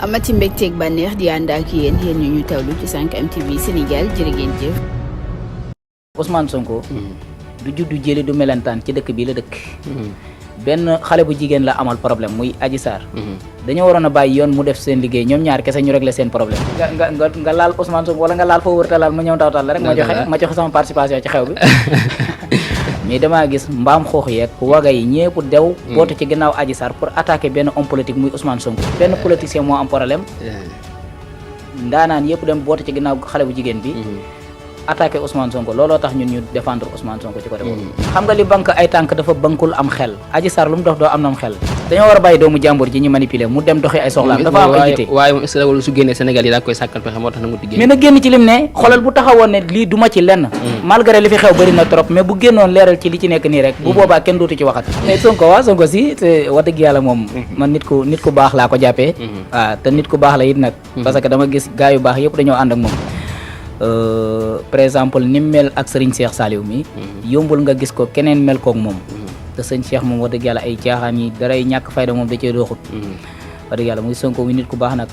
amati mbégteeg bànneex di ànd ak yéen ñu tawlu ci 5M TV Sénégal jërë ngeen jëf. Ousmane Sonko. du juddu jëli du melentaan ci dëkk bii la dëkk. benn xale bu jigéen la amal problème muy Adji Sarr. dañoo waroon a bàyyi yoon mu def seen liggéey ñoom ñaar kese ñu régler seen problème. nga laal Ousmane Sonko wala nga laal foo wërta laal ma ñëw tawtal la rek. ma joxe sama participation ci xew bi. mais damaa gis mbaam xoox yeeg waga yi ñëpp dew bootu ci ginnaaw Adji Sarr pour attaquer benn homme politique muy Ousmane Sonko. benn politicien moo am problème. ndaanaan yëpp dem bootu ci ginnaaw xale bu jigéen bi. attaqué Ousmane Sonko looloo tax ñun ñu défendre Ousmane Sonko ci côté boobu. xam nga li banque ay tànk dafa bankul am xel. Adji Sarr lu mu dox doo am na am xel. dañoo war a bàyyi doomu jàmbur ji ñu manipuler mu dem doxi ay soxlaam. dafa am ay yite waaye moom est-ce que su génnee Sénégal yi daa koy sàkkal pexe moo tax na mu di génn. mais na génn ci lim ne xoolal bu taxawoon ne lii duma ci lenn. malgré li fi xew bëri na trop mais bu génnoon leeral ci li ci nekk nii rek. bu boobaa kenn dootu ci waxat. mais Sonko Sonko si te wax dëgg yàlla moom man nit ku baax laa ko jàppee. waaw te nit ku baax la it nag. parce que dama gis gaa yu baax yëpp dañoo ànd ak moom. par exemple ni mel ak Serigne Cheikh Saliou mi yombul nga gis ko keneen mel koog moom te sëñ Cheikh moom wax dëgg yàlla ay caaxaan yi daray ñàkk fayda moom da cee dooxut wax dëgg yàlla muy Sonko muy nit ku baax nag